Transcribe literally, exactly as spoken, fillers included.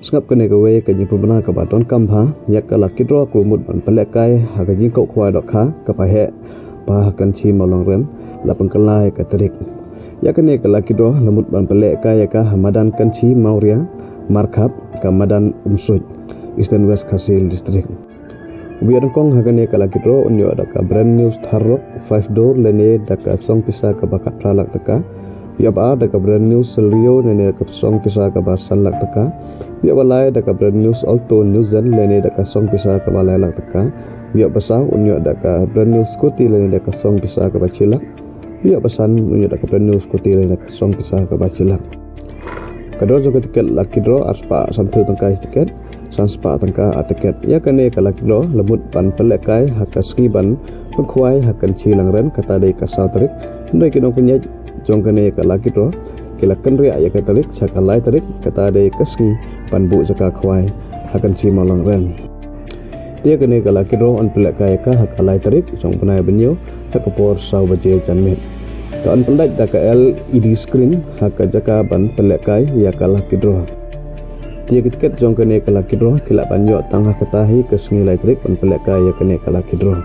Sngap kane kawei ka jingpynbna kaba donkam bha ïa ka lucky draw kaba mut ban pynlehkai ha ka jingkoh khwai dohkha kaba heh bha ha Kynshi Mawlangren, la pynkylla ïa ka tarik. Ïa kane ka lucky draw la mut ban pynlehkai ïa ka ha madan Kynshi Mawria, markhap ka madan Umsuid, Eastern West Khasi Hills District. Uba ïoh nyngkong ha kane ka lucky draw un ïoh da ka brand new Tharlok five door lane da ka song pisa kaba khatphra lak taka. Uba ïoh ba ar da ka brand new Celerio lane da ka song pisa kaba san lak taka. Uba ïoh ba lai da ka brand new Alto New Zen lane da ka song pisa kaba lai lak taka. Uba ïoh ba saw un ïoh da ka brand new Scooty lane da ka song pisa kaba shi lak. Uba ïoh ba san un ïoh da ka brand new Scooty lane da ka song pisa kaba shi lak. Ka dor jong ka tiket lucky draw ar spah sanphew tyngka shi tiket, san spah tyngka ar tiket. Ïa kane ka lucky draw la mut ban pynlehkai ha ka sngi ban pynkhwai ha Kynshi Langren, kata dei ka saw tarik. Hynrei ki nongpynïaid jong kane ka lucky draw ki la kynriah ïa ka tarik sha ka lai tarik, kata dei ka sngi ban buh jaka khwai ha Kynshi Mawlangren. Te ïa kane ka lucky draw yn pynlehkai ïa ka ha ka lai tarik jong u bnai ba ñiew ha ka por saw baje janmiet. Te yn pyndait da ka L E D screen ha ka jaka ban pynlehkai ïa ka lucky draw. Te ïa ki tiket jong kane ka lucky draw ki lah ban ïoh tang ha kata hi ka sngi lai tarik ban pynlehkai ïa kane ka lucky draw.